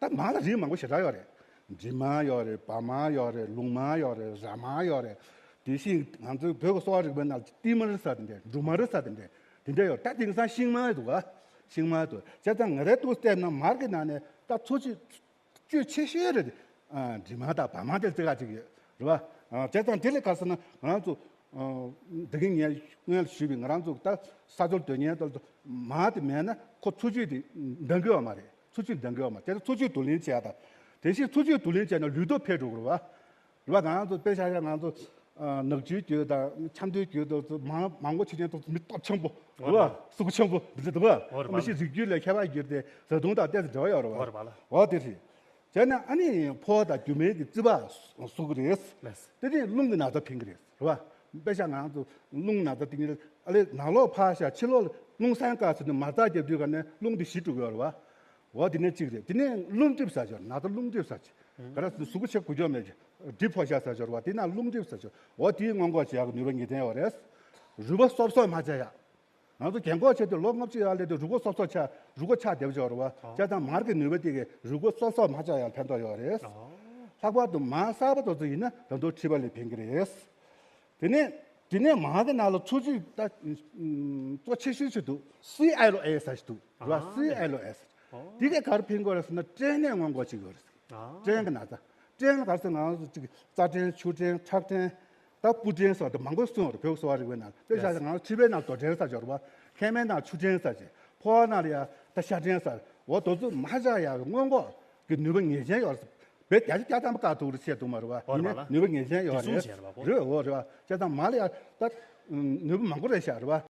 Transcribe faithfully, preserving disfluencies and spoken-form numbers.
ད་མར་ལ་རིགས་མང་པོ་ཞེ་དྲག་ཡོད་རེད། འབྲི་མར་ཡོད་རེད། བ་མར་ཡོད་རེད། ལུག་མར་ཡོད་རེད། ར་མར་ཡོད་རེད། དེ་བཞིན་ང་ཚོའི་བོད་ཀྱི་གསོ་བ་རིག་པའི་ནང་ཏིལ་མར་ཟེར་དེ་འདྲས། འབྲུ་མར་ཟེར་དེ་འདྲས། དེ་འདྲས་ཡོད། ད་དེང་སང་ཤིང་མར་འདུག་ག་ཤིང་མར་འདུག་བྱས་ཙང་ང་རའི་འདུག་བལྟས་ན་མར་གྱི་ནང་ནས་ད་འཚོ་བཅུད་སྤྱོད་ཆེ་ཤོས་རེད། ཨ། འབྲི་མར་དང་བ་མར་དེ་རྩི་ཁ་ཅིག་ཡོད་རེད་བ། ཨ། བྱས་ཙང་དེ་ལས་ག་ཟེར་ན་ང་རང་ཚོ། ཨ། འདི་གིན་ངས་སྔོན་ལ་ཞུས་པའི་ང་རང་ཚོ་ད་ས་ཆར་སྡོད་མཁན་དེ་ཚོ་མར་དེ་མེད་ན་ཁོ་འཚོ་བཅུད་དེ་འདང་གི་ཡོད་མ་རེད། འཚོ་བཅུད་འདང་གི་ཡོད་མ་རེད། དེ་ཚོ་འཚོ་བཅུད་བསྡུ་ལེན་བྱས་ཡ་ད། དེ་བཞིན་འཚོ་བཅུད་བསྡུ་ལེན་བྱས་ན་ལུས་སྟོབས་འཕེལ་འགྲོ་གི་རེད་བ། རེད་བ། ང་རང་ཚོ་དཔེ་བཞག་ཡ་ང་ཚོ། ཨ། ནག་ཆུའི་རྒྱུད་དང་ཆབ་མདོའི་རྒྱུད་དུ་མང་མང་པོ་བྱེད་མཁན་དེ་ཚོ་མི་སྟོབས་ཆེན་པོ་རེད་བ། རེད་བ། གཟུགས་པོ་ཆེན་པོ་འདི་འདྲ་འདུག་བ། འོ་རེད་བ། མི་ཤི་རིགས་རྒྱུད་ལ་ཁྱད་པར་གྱུར་ཏེ་བཟའ་བཏུང་དང་ཏོག་ཙམ་འབྲེལ་བ་ཡོད་རེད་བ། འོ་རེད་བ་ལ། འོ་དེ་རེད། བྱས་ན་ཨ་ནི་ཕོ་བ་དང་རྒྱུ་མའི་གི་རྩི་བ་གཟུགས་རེད། ལགས། དེ་ནས་རླུང་གི་ན་ཚ་ཕན་གི་རེད། རེད་བ། དཔེ་བཞག་ང་ཚོ་རླུང་ན་ཚ་དེ་ཉིད་ཨ་ལས་ནང་ལོགས་ཕར་བཞག་ཕྱི་ལོགས་ལ་རླུང་སེམས་དཀར་ཟེར་ནས་མ་རྩ་རྒྱབ་དུས་ག་ནས་རླུང་དེ་ཞི་འགྲོ་གི་ཡོད་རེད་བ། འོ་དེ་ནས་གཅིག་རེད། དེ་ནས་རླུང་གྲིབ་ཟེར་ཅིག་ཡོད་རེད། ན་ཚ་རླུང་གྲིབ་ཟེར་ཅིག་ག་རེ་ཟེར་ན་གཟུགས་པོ་ཆེ་གུ་ཅོག་མེད་ཅིག་གྲིབ་ཕོག་ཤག་ཟེར་ཅིག་ཡོད་རེད་བ། དེ་ན་རླུང་གྲིབ་ཟེར་ཅིག་འོ་དེའི་སྔོན་འགོག་བྱེད་ཡག་གི་ནུས་པ་ངེས་གཏན་ཡོད་རེད། རུས་པ་སོབ་སོབ་མ་བྱ་ཡག་ང་ཚོ་རྒན་གོག་བྱས་ཏེ་ལོ་ལྔ་བཅུ་ཡར་སླེབས་དུས་རུས་ཁོག་སོབ་སོབ་ཆགས། རུས་ཁོག་ཆག་བསྡད་པ་ཅིག་ཡོད་རེད་བ། ཨོ། བྱས་ཙང་མར་གྱི་ནུས་པ་དེ་གིས་རུས་ཁོག་སོབ་སོབ་མ་ཆགས་ཡག་ལ་ཕན་ཐོགས་ཡོད་རེད། ཨོ། ལྷག་པར་དུ་མར་གསར་པ་དེ་ཚོ་ཡིན་ན་ད་དུང་མཁྲིས་པ་ལ་ཕན་གྱི་རེད། དེ་ནས་དེ་ནས་མར་གྱི་ནང་ལ་འཚོ་བཅུད་ད་གཙོ་ཆེ་ཤོས་ཅིག་འདུག་སི་ཨེལ་ཨོ་ཨེ་ཟེར་ཞིག་འདུག་རེད་བ། ཨ། སི་ཨེལ་ཨོ་ཨེ་ཟེར། ཨོ། དེ་གས་ག་རེ་ཕན་གྱི་ཡོད་རེད་ཟེར་ན་སྐྲན་ནད་སྔོན་འགོག་བྱེད་ཀྱི་ཡོད་རེད། ཨ། སྐྲན་གྱི་ན་ཚ། སྐྲན་ལ་ག་རེ་ཟེར། ང་ཚོ་གཅིག་རྩ་སྐྲན། ཆུ་སྐྲན། ཁྲག་སྐྲན། ད་སྤུ་སྐྲན་སོགས་དེ་མང་པོ་གསུངས་པ་རེད། བོད་ཀྱི་གསོ་བ་རིག་པའི་ནང་དཔེ་བཞག་ན་ང་ཚོ་མཁྲིས་པའི་ནང་དོ་སྐྲན་ཟེར་ཅིག་ཡོད་རེད་བ། མཁལ་མའི་ནང་ཆུ་སྐྲན་ཟེར་ཅིག་ཕོ་བ་ནང་ལ་ཡ་ད་ཤ་སྐྲན་ཟེར། འོ་དེ་ཚོ་མ་ཆགས་ཡག་གི་སྔོན་འགོག་གི་ནུས་པ་ངེས་ཅན་ཡོད་རེད། བོད་བརྒྱ་ཆ་བརྒྱ་ཐམ་པ་བཀག་ཐུབ་རེད་བཤད་འདུག་མ་རེད་བ། ཨོ་རེད་ཡིན་ན་བ་ལ། ནུས་པ་ངེས་ཅན་ཡོད་དེ་རེད། གསུངས་བྱས་རེད་བ། རེད། འོ་རེད་བ། བྱས་ཙང་མར་ལ་ཡ་ད་ནུས་པ་མང་པོ་རེད་ཤག་རེད་བ།